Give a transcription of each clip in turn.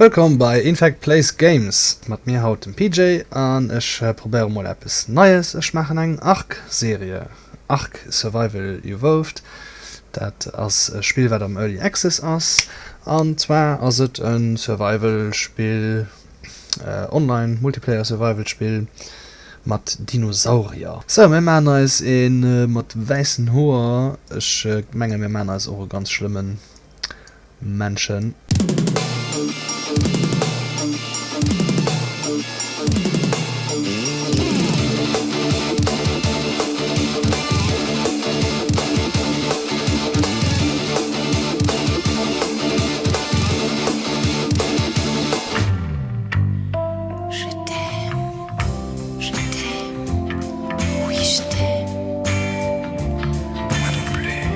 Wëllkomm bei Infect Plays Games, mat mir haut dem PJ an ech probéiere mol eppes Neies, ech maachen eng Ark Serie, Ark Survival Evolved, dat ass e Spill wat am Early Access ass an zwar ass et e Survival Spill, Online Multiplayer Survival Spill mat Dinosaurier. Sou mir maachen eis ee mat wäissen Hoer, ech menge mir maachen eis och e ganz schlëmmen Menschen. Je t'aime, je t'aime, oui je t'aime. Moi non plus.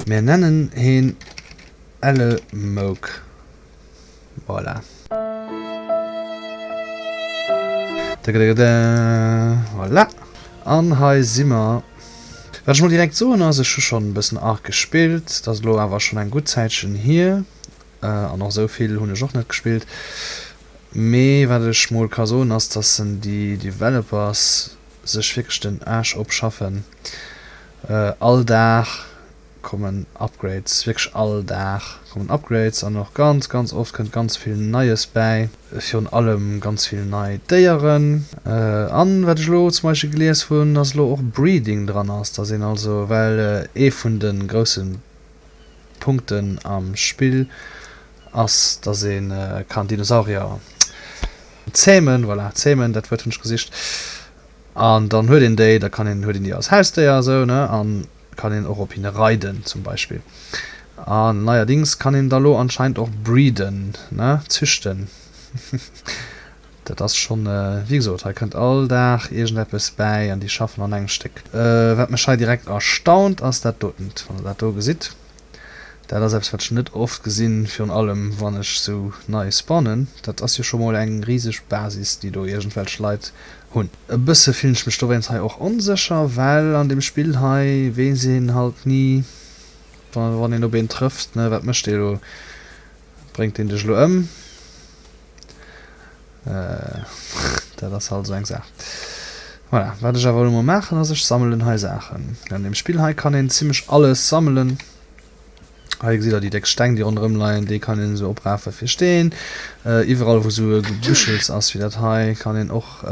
Mir nennen heen Elle Mouk. Voilà. Dagedageda. Voilà. An hei si mer. Wat ech mol direkt soen ass, ech hu schonn e bëssen Ark gespillt. Dat ass elo awer schonn eng gutt Zäitchen hier. An och esou vill hunn ech och net gespillt. Mee wat ech mol ka soen ass, dass déi Developers sech wierklech den Aarsch opschaffen. All Dag kommen Upgrades, wierklech all Dag kommen Upgrades an och ganz ganz oft kënnt ganz vill Neies bäi, virun allem ganz vill nei Déieren. An wat ech elo zum Beispill gelies hunn, dass elo och Breeding dran ass, dass een also, well ee vun de grousse Punkten am Spill ass, dass ee kann Dinosaurier zähmen, voilà, zähmen, dat Wuert hunn ech gesicht, an dann huet een déi, da kann een, huet een déi als Hausdéier a sou, ne, an kann een och op hinne reiden zum Beispill. An neierdings kann een da lo anscheinend och breeden, ne, züchten. Dat ass schonn, wéi gesot, hei kënnt all Dag iergendeppes bäi an déi schaffen an engem Stéck. Wat mech hei direkt erstaunt, ass dat dotent. Wann der dat do gesitt, dat ass eppes, wat ech net oft gesinn, virun allem wann ech sou nei spawnen. Dat ass jo scho mol eng riseg Basis, déi do iergendwelch Leit hunn. E bësse fillen ech mech dowéinst hei och onsécher, well an deem Spill hei weess een halt ni, wann een op een trëfft, ne, wat mécht dee elo? Bréngt deen dech elo ëm? Dat ass halt esou eng Saach. Voilà, wat ech awer elo mol maachen ass, ech sammelen hei Saachen. An deem Spill hei kann een zimmlech alles sammelen. Hei gesitt der déi déck Steng, déi ronderëm leien, déi kann een esou oprafe fir Steen. Iwwerall wou esou e Gebüschels ass wéi dat hei, kann een och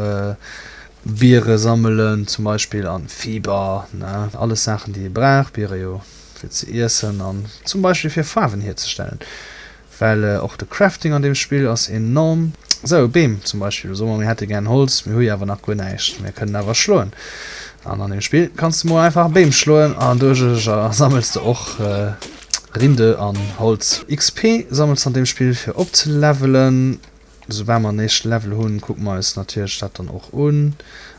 Biere sammelen zum Beispill an Fiber, ne, alles Saachen déi ee brauch. Biere jo fir ze iessen an zum Beispill fir Faarwen hierzestellen. Well och de Crafting an deem Spill ass enorm. Sou, Beem zum Beispill. Soe mer, mir hätte gären Holz, mir hu jo awer nach guer näischt, mir kënnen awer schloen. An an deem Spill kanns de mol einfach Beem schloen an doduercher sammels de och Rinde an Holz. XP sammels de an deem Spill fir opzelevelen. Soubal mer den éischte Level hunn, kucke mer eis natierlech dat dann och un.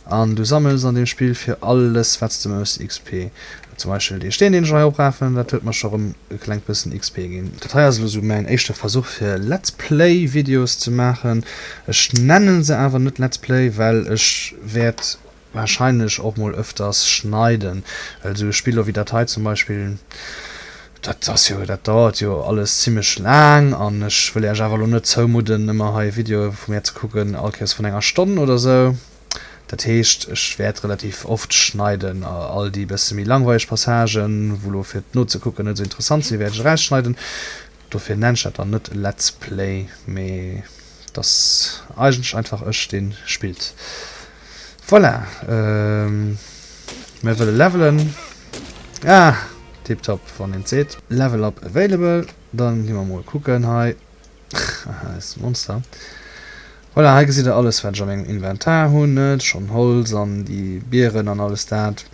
An du sammels an deem Spill fir alles wat s de méchs XP. Zum Beispill dee Steen deen ech hei oprafen, dat huet mer scho rëm e klengt bëssen XP ginn. Dat hei ass elo sou mäin éischte Versuch fir Let's Play Videos ze maachen. Ech nennen se awer net Let's Play, well ech wäert wahrscheinlech och mol öfters schneiden, well esou e Spill elo wéi dat hei zum Beispill, dat ass jo, dat dauert jo alles zimmlech laang an ech wëll iech awer elo net zoumudden ëmmer hei Videoe vu mär ze kucken, all Kéiers vun enger Stonn oder esou. Dat heescht, ech wäert relativ oft schneiden, all déi bësse méi langweileg Passagen, wou elo fir nozekucken net esou interessant sinn, wäert ech erausschneiden. Dofir nennen ech dat dann net Let's Play, mee et ass eigentlech einfach ech deen spillt. Voilà, mir wëlle levelen. Ah, tiptop, wann een et seet. Level up available, dann gi mer mol kucken hei. Aha, ass Monster. Voilà, hei gesitt der alles wat ech a mengem Inventar hunn, ne, schonn Holz an déi Bieren an alles dat.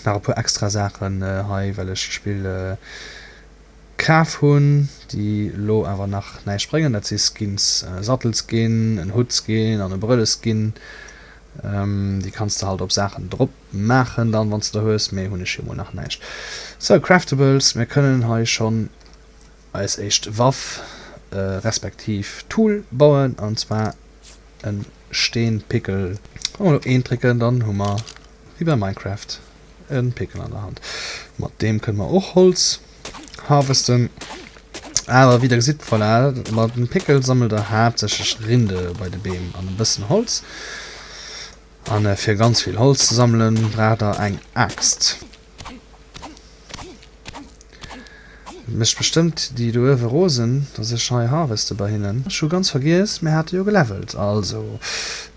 Nach e puer extra Saachen hei, well ech d'Spill Kaf hunn, déi elo awer nach näischt bréngen. Dat si Skins, e Sattelskin, en Huttskin an e Brëlleskin. Déi kanns de halt op Saachen drop maachen dann, wann s de der hues, mee hunn ech jo mol nach näischt. Sou, Craftables, mir kënnen hei schonn eis éischt Waff respektiv Tool bauen, an zwar e Steenpickel. Wa mer elo eent drécken, dann hu mer wéi bei Minecraft e Pickel an der Hand. Mat deem kënne mer och Holz harvesten. Awer wéi der gesitt, voilà, mat dem Péckel sammelt der haaptsächlech Rinde bei de Beem an e bëssen Holz. An fir ganz vill Holz ze sammelen, braucht der eng Aaxt. Et mécht bestëmmt déi do uewe rosen, dass ech hei harveste bei hinnen. Ech hu ganz vergiess, mir hate jo gelevelt. Also,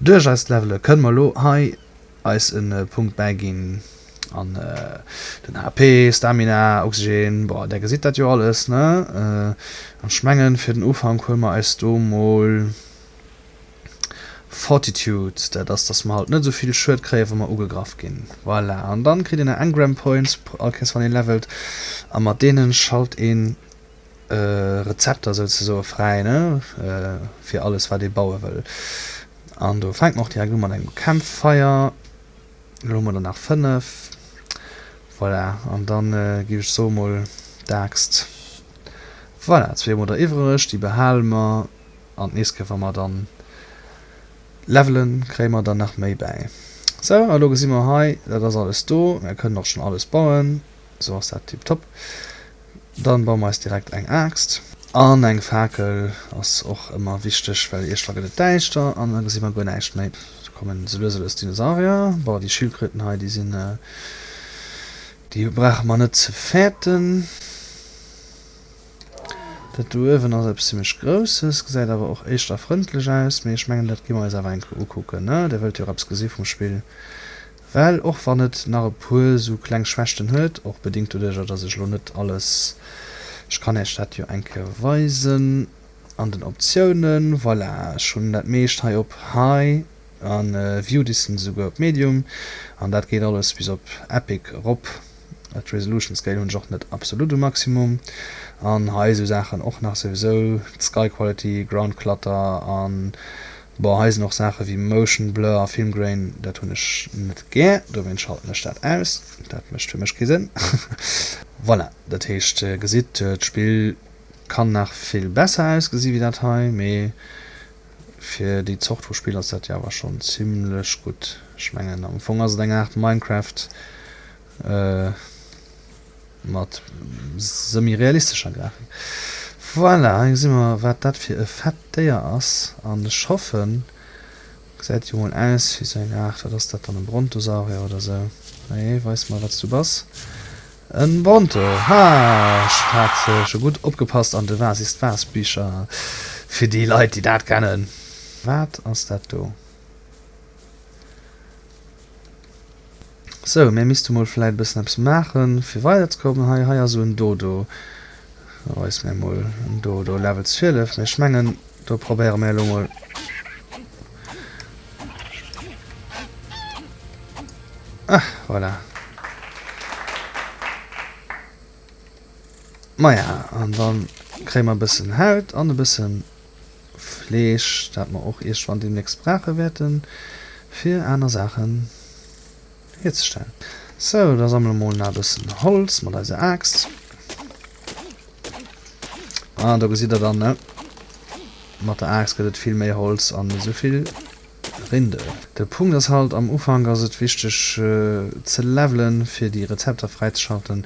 duerch eist Levele kënne mer elo hei eis e Punkt bäiginn an den HP, Stamina, Oxygen, boah, där gesitt dat jo alles, ne? An ech mengen, fir den Ufank huele mer eis do mol Fortitude, dat ass, dass mer halt net esou vill Schued kréien, wa mer ugegraff ginn. Voilà, an dann kritt een nach Engram Points all Kéiers wann een levelt, a mat deenen schalt een Rezepter souzesoe fräi, ne, fir alles wat ee baue wëll. An do fänke mer och direkt u mat engem Campfire. Elo hu mer der nach 5. Voilà, an dann géif ech soe mol d'Aaxt. Voilà, zwee hu mer der iwwereg, déi behale mer. An d'nächst Kéier wa mer dann levelen, kréie mer dann nach méi bäi. Sou, a lo gesi mer hei, dat ass alles do. Mir kënnen och schonn alles bauen. Sou ass dat tiptop. Dann baue mer eis direkt eng Aaxt. An eng Fakel ass och ëmmer wichteg, well iergendwa gëtt et däischter an da gesi mer guer näischt méi. Do kommen sou lues a lues d'Dinosaurier. Bon, déi Schildkröten hei, déi sinn, déi brauche mer net ze fäerten. Dat do uewen ass eppes zimlech Grousses, gesäit awer och éischter frëndlech aus, mee ech mengen dat gi mer eis awer eng Kéier ukucken, ne? Dir wëllt jo och eppes gesi vum Spill, well och wann et nach e puer sou kleng Schwächten huet, och bedingt doduercher dass ech elo net alles, ech kann iech dat jo eng Kéier weisen an den Optiounen, voilà, ech hunn dat meescht hei op High an View Distance esouguer op Medium an dat geet alles bis op Epic erop. D'Resolution Scale hunn ech och net absolut um Maximum. An hei esou Saachen och nach souwisou, d'Sky Quality, Ground Clutter an bon hei sinn och Saache wéi Motion Blur a Film Grain, dat hunn ech net gär, dowéinst schalten ech dat aus, dat mécht fir mech kee Sënn. Voilà, dat heescht gesitt, d'Spill kann nach vill besser ausgesi wéi dat hei, mee Fir déi Zort vu Spill ass dat jo awer schonn zimlech gutt. Ech mengen am Fong ass et eng Aart Minecraft mat semi-realistescher Grafik. Voilà, hei gesi mer wat dat fir e fett Déier ass an ech hoffen, gesäit jo mol aus wéi sou eng Aart, wat ass dat dann, e Brontosaurier oder sou? Nee, weis mer wat s du bass. En Bronto! Ha! Ech hat scho gutt opgepasst an de Was ist was Bicher, fir déi Leit déi dat kennen. Wat ass dat do? Sou, mir misste mol vläit e bëssen eppes maachen fir weider ze kommen. Hei, hei ass esou en Dodo. Weis mir mol en Dodo, Level 12. Mee ech mengen do probéiere mir elo mol. Ah, voilà. Maja, an dann kréie mer e bëssen Haut an e bëssen Fleesch, dat mer och iergendwann deemnächst brauche wäerten, fir aner Saachen hierzestellen. Sou, da sammele mer mol nach e bëssen Holz mat eiser Aaxt. Ah, do gesitt der dann, ne? Mat der Aaxt gëtt et vill méi Holz an esou vill Rinde. De Punkt ass halt, am Ufank ass et wichteg ze levelen, fir déi Rezepter fräizeschalten,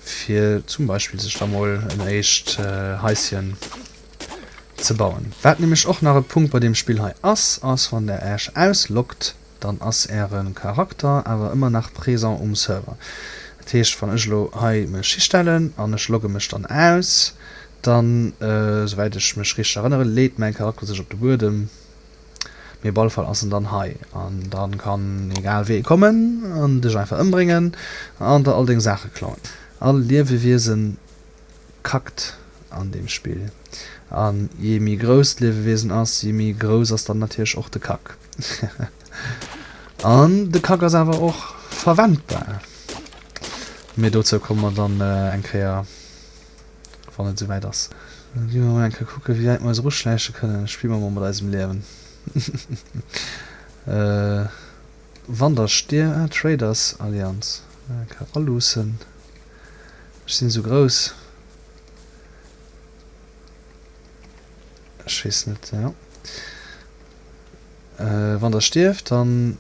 fir zum Beispill sech da mol en éischt Haischen ze bauen. Wat nämlech och nach e Punkt bei deem Spill hei ass, ass wann der Äech ausloggt, dann ass äre Charakter awer ëmmer nach présent um Server. Dat heescht, wann ech elo hei mech histellen an ech logge mech dann aus, dann, souwäit ech mech richteg erënnere, leet mäi Charakter sech op de Buedem, mee op alle Fall ass en dann hei an dann kann egal wee kommen an dech einfach ëmbréngen an der all deng Saache klauen. All Liewewiesen kackt an deem Spill. An je méi grouss d'Liewewiesen ass, je méi grouss ass dann natierlech och de Kack. An de Kack ass awer och verwendbar. Mee dozou komme mer dann eng Kéier, wann et esouwäit ass. Da gi mer mol eng Kéier kucken, wéi wäit mer eis eruschläiche kënnen. Spille mer mol mat eisem Liewen. Wann der Stier, ah, Traders Allianz. Eng Kéier eraluussen. Ech sinn esou grouss. Ech weess net, jo. Wann der stierft, dann.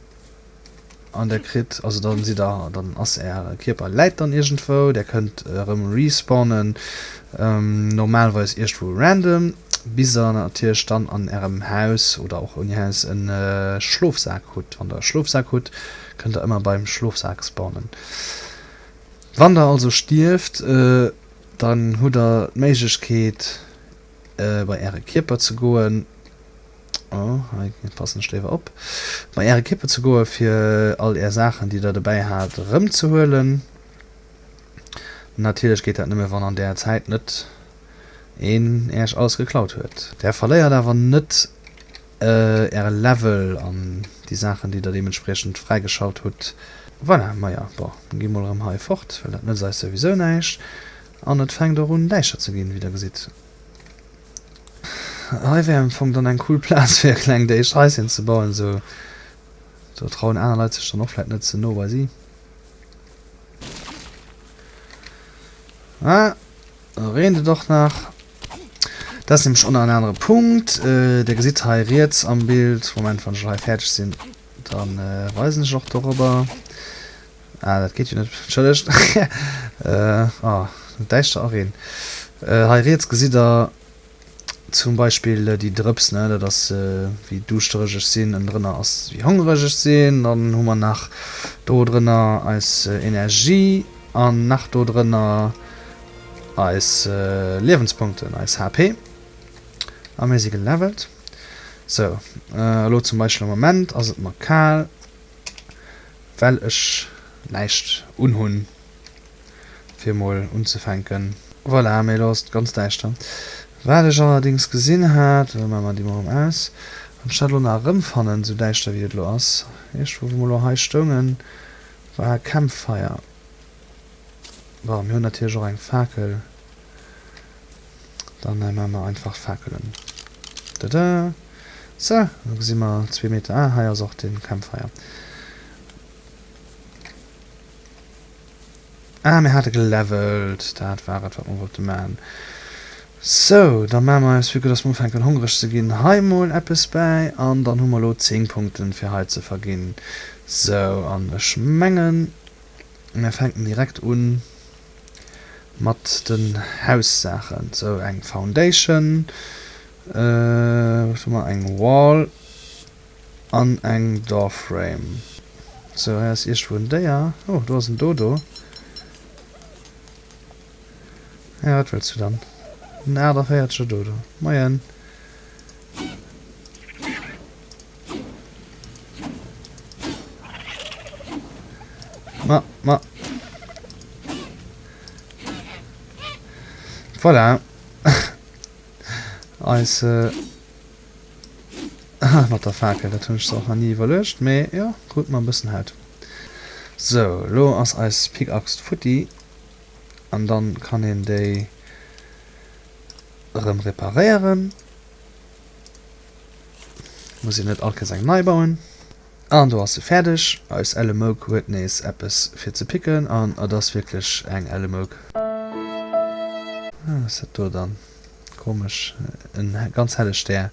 An der kritt, also dann sidd der, dann ass äre Kierper läit dann iergendwou, der kënnt erëm respawnen, normalweis iergendwou random, bis der natierlech dann an ärem Haus oder och ouni Haus en Schlofsak hutt. Wann der e Schlofsak hutt, kënnt der ëmmer beim Schlofsak spawnen. Wann der also stierft, dann hutt der d'Méiglechkeet bei äre Kierper ze goen. Oh, hei passen ech léiwer op, bei äre Kierper ze goen, fir all är Saachen, déi der dobäi hat, erëmzehuelen. Natierlech geet dat nëmme, wann an där Zäit net een äech alles geklaut huet. Där verléiert awer net äre Level an déi Saachen, déi der deementspriechend fräigeschalt hutt. Voilà, maja, bon, gi mol erëm hei fort, well dat nëtzt eis souwisou näischt. An et fänkt och un däischter ze ginn, wéi der gesitt. Hei wär am Fong dann eng cool Plaz fir e klengt éischt Haischen ze bauen, sou do trauen aner Leit sech dann och vläit net ze no bei si. Ah, do reent et och nach. Dat ass nämlech och nach en anere Punkt. Dir gesitt hei riets am Bild, Moment, wann ech elo hei fäerdeg sinn, da weisen ech och dorobber. Ah, dat geet jo net, entschëllegt. Ah, däischter a Reen. Hei riets gesitt der zum Beispill déi Drëps, ne, dat ass wéi duuschtereg ech sinn, ënnendrënner ass wéi hongereg ech sinn. Dann hu mer nach do drënner eis Energie an nach do drënner eis Liewenspunkten, eis HP. A mir si gelevelt. Sou, elo zum Beispill am Moment ass et mer kal. Well ech näischt unhunn fir mol unzefänken. Voilà, mee elo ass et ganz däischter. Wat ech allerdings gesinn hat, elo maache mer déi mol erëm aus, wann ech dat elo nach erëmfannen, esou däischter wéi et elo ass, iergendwou wou mer elo hei stoungen, war e Campfire. Bon, mir hunn natierlech och eng Fakel. Dann maache mer einfach d'Fakelen. Tada! Sou, elo gesi mer zwee Meter. Ah, hei ass och den Campfire. Ah, mir hate gelevelt. Dat war et, wat mer wollte maachen. Sou, da maache mer eis, vue que dass mer ufänken hongreg ze ginn, hei mol eppes bäi. An dann hu mer elo 10 Punkten, fir hei ze verginn. Sou, an ech mengen, mir fänken direkt un. Mat den Haussaachen, sou eng Foundation, wat hu mer, eng Wall an eng Doorframe. Sou, hei ass iergendwou en Déier. Oh, do ass en Dodo. Ja, wat wëlls du dann? En 48er Dodo. Moien. Ma, ma. Voilà. Eis äh, mat der Fakel, dat hunn ech zwar och nach ni iwwerluecht, mee jo, krut mer e bëssen Haut. Sou, elo ass eis Pickaxe futti an dann kann een déi erëm reparéieren. Muss een net all Kéiers eng nei bauen. An do ass se fäerdeg. Eis elle Mouk huet nees eppes fir ze picken an et ass wierklech eng elle Mouk. Wat ass dat do dann? Komesch, en ganz helle Stär.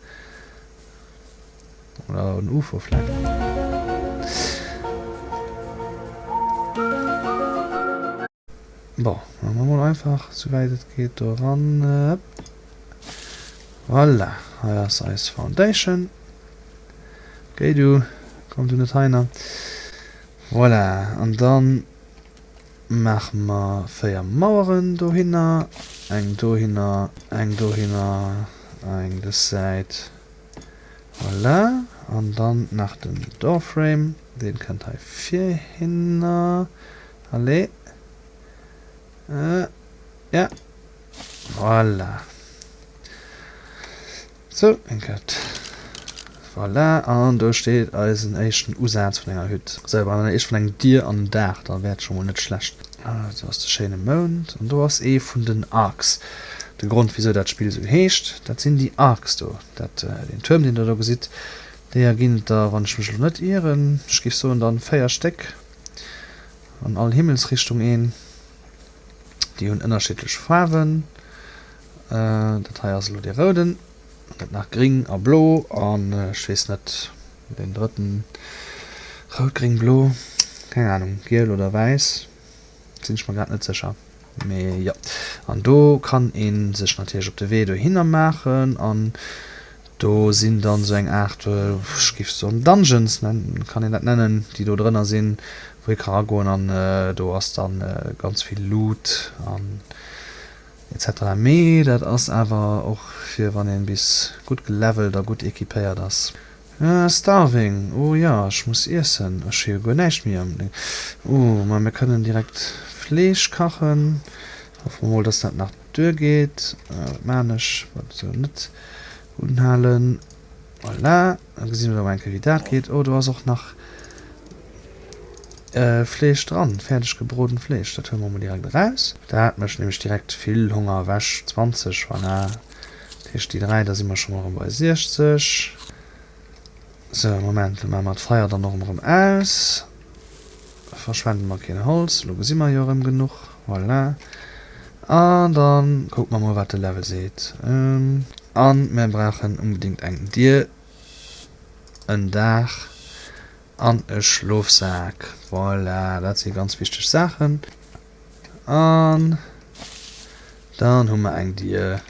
Oder en Ufo vläicht. Bon, maache mer mol einfach souwäit et geet do eran. Voilà, hei ass eis Foundation. Géi du, komm du net heiner. Voilà, an dann maache mer 4 Maueren dohinner. Eng dohinner, eng dohinner, eng dës Säit. Voilà, an dann nach den Doorframe, deen kënnt hei vir hinner. Allez. Äh, ja. Voilà. Sou, eng Kéier. Voilà, an do steet eisen éischten Usaz vun enger Hütt. Sou, an dann éischt vun engem Dier an en Daach, da wär et scho mol net schlecht. Ah, do ass de schéine Mound an do ass ee vun den Arks. De Grond wisou dat Spill sou heescht, dat sinn déi Arks do. Dat, deen Tuerm deen der do gesitt, deeër ginn et der, wann ech mech elo net ieren, ech géif soen dann 4 Stéck. An all Himmelsrichtung een. Déi hunn ënnerschiddlech Faarwen. Dat hei ass elo dee rouden. Dann gëtt nach gring a blo an ech weess net deen drëtten. Rout, gring, blo. Keng Ahnung, giel oder wäiss, sinn ech mer grad net sécher. Mee jo, an do kann ee sech natierlech op de Wee dohinner maachen an do sinn dann esou eng Aart, ech géif soen Dungeons nennen, kann een dat nennen, déi do drënner sinn, wou ee ka ragoen an do ass dann ganz vill Loot an etc. Mee dat ass awer och fir wann een bis gutt gelevelt a gutt equipéiert ass. Starving, oh jo, ech muss iessen, ech hu jo guer näischt méi am Ding. Oh, ma mir kënnen direkt Fleesch kachen. Hoffe mer mol, dass dat nach duergeet. Wat maan ech? Wat sou net unhalen. Voilà, da gesi mer da mol eng Kéier, wéi dat geet. Oh, do ass och nach Fleesch dran, fäerdeg gebroden Fleesch. Dat huele mer mol direkt eraus. Dat mécht nämlech direkt vill Honger ewech. 20, voilà. Dat heescht déi 3, da si mer scho mol erëm bei 60. Sou, Moment, lo maache mer d'Feier dann och erëm aus. Verschwende mer keen Holz, lo gesi mer jo erëm genuch. Voilà. An da kucke mer mol, wat de Level seet. An mir brauchen unbedingt eng Dier, en Daach an e Schlofsak. Voilà, dat si ganz wichteg Saachen. An dann hu mer eng Dier.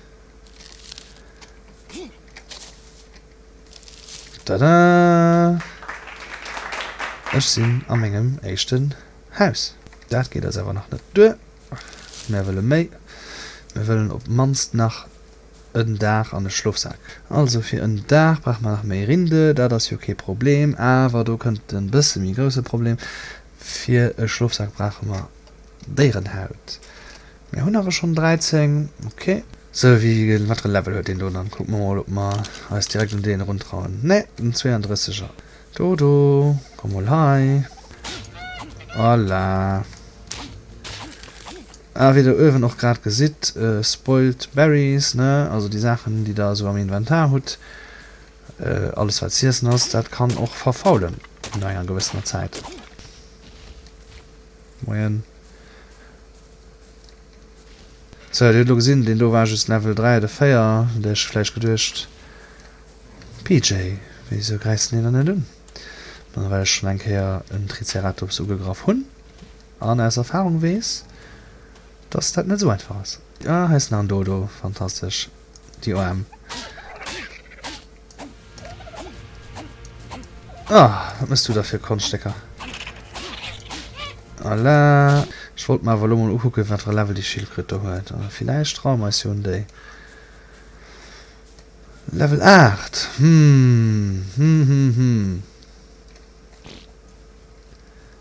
Tada! Ech sinn a mengem éischten Haus. Dat geet eis awer nach net duer. Mär wëlle méi. Mir wëllen op d'mannst nach en Daach an e Schlofsak. Also fir en Daach brauche mer nach méi Rinde. Dat ass jo kee Problem. Awer do kënnt en bësse méi grousse Problem. Fir e Schlofsak brauche mer Déierenhaut. Mir hunn awer schonn 13, ok. Sou, wéi, wat fir e Level huet deen do dann? Kucke mer mol, ob mer eis direkt un deen eruntrauen. Nee, den 32er. Dodo, komm mol hei. Voilà. A wéi der uewen och grad gesitt, spoiled berries, ne, also déi Saachen, déi der esou am Inventar hutt, alles wat z'iessen ass, dat kann och verfaulen no enger gewëssener Zäit. Moien. Sou, dir hutt elo gesinn, deen do war just Level 3 oder 4. Hutt iech vläicht geduecht, PJ, wéisou gräifs de deen dann net un? Ma well ech schonn eng Kéier en Triceratops ugegraff hunn an aus Erfahrung weess, dass dat net esou einfach ass. Ah, hei ass nach en Dodo. Fantastesch. Déi Oarm. Ah, wat mëss du da fir Konschtstécker? Voilà. Ech wollt mer awer elo mol ukucken, wat fir e Level déi Schildkröt do huet. Villäicht traue mer eis jo un déi. Level 8. Hm, hm, hm, hm.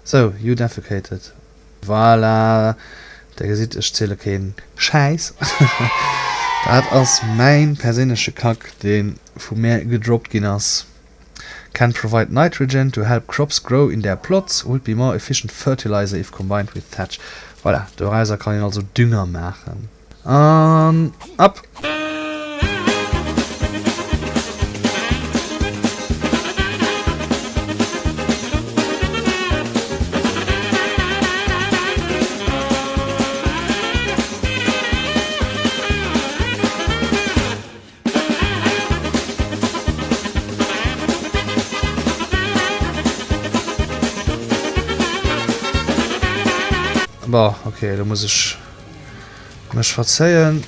Sou, you defecated. Voilà, der gesitt, ech ziele keen Schäiss. Dat ass mäin perséinleche Kack, dee vu mär gedroppt ginn ass. Can provide nitrogen to help crops grow in their plots, would be more efficient fertilizer if combined with thatch. Voilà, dorauser kann een also Dünger maachen. An ab! Bon, ok, elo muss ech mech verzéien.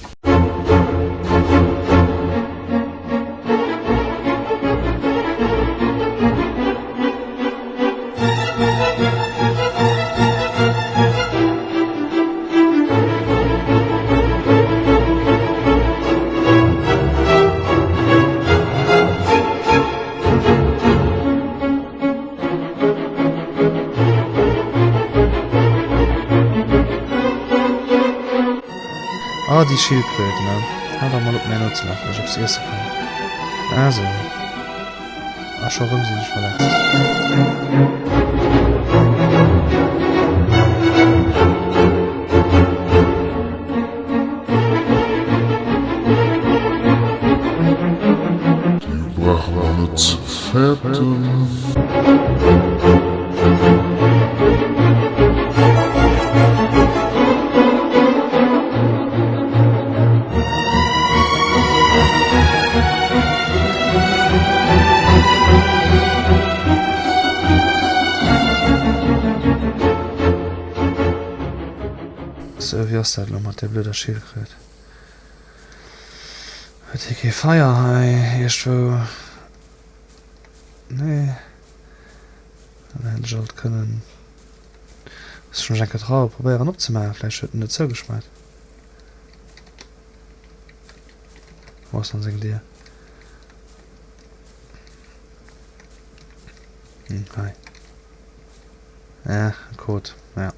Ah, déi Schildkröt, ne? Hal dach mol op mär nozelafen, dass ech eppes iesse kann. Ah, sou. A scho rëm sinn ech verletzt. Dir braucht mer net ze fäerten. Sou, wéi ass dat elo mat där blöder Schildkröt? Huet hie kee Feier hei iergendwou? Nee. Dann hätt ech alt kënnen. Muss ech mech eng Kéier traue probéieren opzemaachen. Vläicht huet en et zougespaart. Wou ass dann seng Dier? Hm, hei. Ja, e Code. Ja.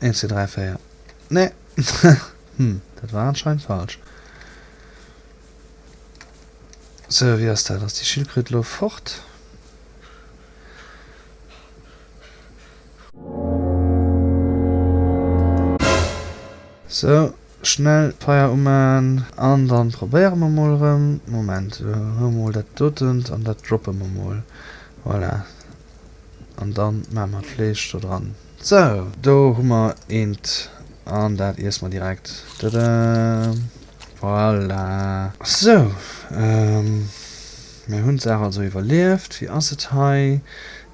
1, 2, 3, 4. Nee. Hm, dat war anscheinend falsch. Sou, wéi ass dat? Ass déi Schildkröt elo fort? Sou, schnell Feier umaan an dann probéiere mer mol erëm. Moment, huele mer mol dat dotent an dat droppe mer mol. Voilà. An dann maache mer d'Fleesch do dran. Sou, do hu mer eent an dat iesse mer direkt. Tada! Voilà. Sou, mir hunn d'Saach also iwwerlieft. Wéi ass et hei?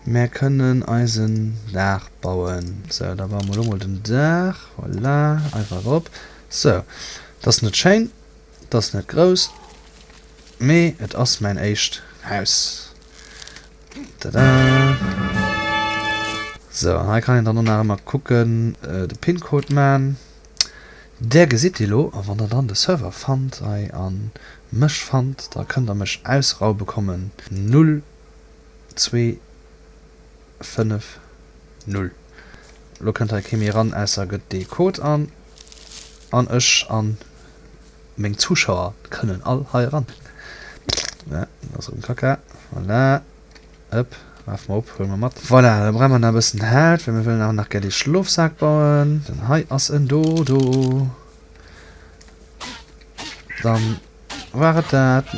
Mär kënnen eisen Daach bauen. Sou, da baue mer elo mol den Daach. Voilà, einfach drop. Sou, et ass net schéin, et ass net grouss, mee et ass mäin éischt Haus. Tada! Sou, an hei kann een dann och nach ëmmer kucken, de Pin-Code man. Där gesitt déi lo, a wann der dann de Server fannt hei a mech fannt, da kënnt der mech ausraube kommen. 0 2 5 0. Lo kënnt hei kee méi eran, ausser gëtt dee Code an, an ech an meng Zuschauer kënnen all hei eran. Ja, dat ass erëm Kacka. Voilà. Ëpp, rafe mer op, huele mer mat. Voilà, da brauche mer nach e bëssen Haut, well mir wëllen awer nach gär dee Schlofsak bauen. Dann hei ass en Dodo. Dann war et dat.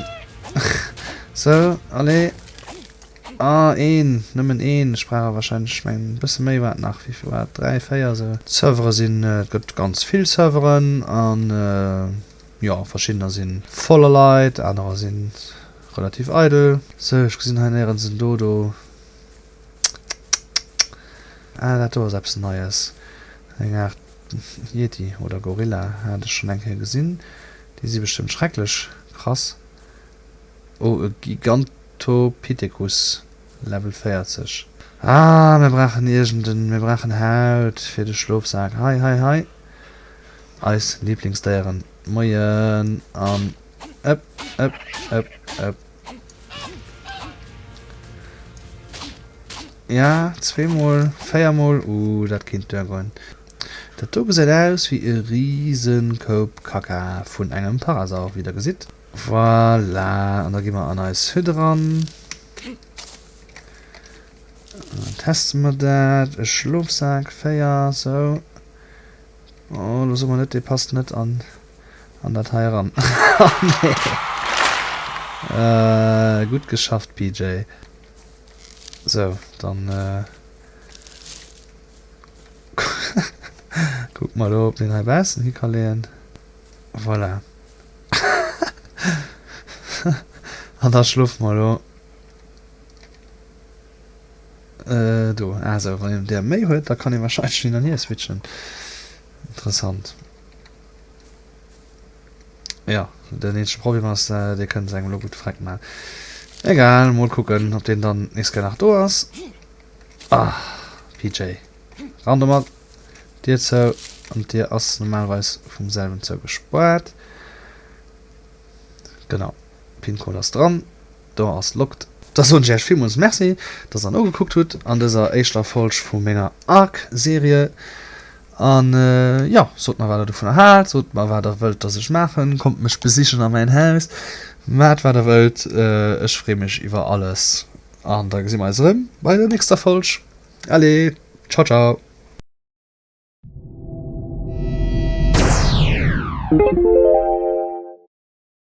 Sou, allez. Ah, een, nëmmen een. Ech brauch awer wahrscheinlech, ech mengen, e bësse méi war et nach. Wéi vill war et? 3, 4, sou. D'Servere sinn, et gëtt ganz vill Serveren an, jo, verschiddener si voller Leit, anerer si relativ eidel. Sou, ech gesinn hei néierens en Dodo. Ah, dat do ass eppes Neies. Eng Aart Yeti oder Gorilla hat ech schonn eng Kéier gesinn. Déi si bestëmmt schrecklech krass. Oh, e Gigantopithecus, Level 40. Ah, mir brauchen iergend en, mir brauchen Haut fir de Schlofsak. Hei, hei, hei. Eis Lieblingsdéieren. Moien. An ëpp, ëpp, ëpp, ëpp. Ja, zweemol, véiermol. Uh, dat kéint duergoen. Dat do gesäit aus wéi e Risenkoup Kacka vun engem Parasaur, wéi der gesitt. Voilà, an da gi mer an eis Hütt eran. Dann teste mer dat. E Schlofsak, 4, sou. Oh, lo soe mer net, dee passt net an, an dat hei eran. Oh nee. Äh, gutt geschafft, PJ. Sou, dann äh, kucke mer elo, ob mir en hei baussen hi ka leeën. Voilà. An da schlofe mer elo do. Also, wann een där méi huet, da kann ee wahrscheinlech hin an hier switchen. Interessant. Ja, den eenzege Problem ass, dee kënnt engem elo gutt freck maachen. Egal, mol kucken, ob deen dann nächst Kéier nach do ass. Ah, PJ. Ran domat. Dier zou an d'Dier ass normalerweis vum selwen zougespaart. Genau, Pin-Code ass dran, do ass locked. Da soen ech iech villmools Merci, dass der nogekuckt hutt an dëser éischter Folg vu menger Ark-Serie. An jo, sot mer wat der dovunner haalt, sot mer wat der wëllt dass ech maachen, kommt mech besichen a mäin Haus, maacht wat der wëllt, ech free mech iwwer alles. An da gesi mer eis erëm bei der nächster Folg. Allez, ciao ciao!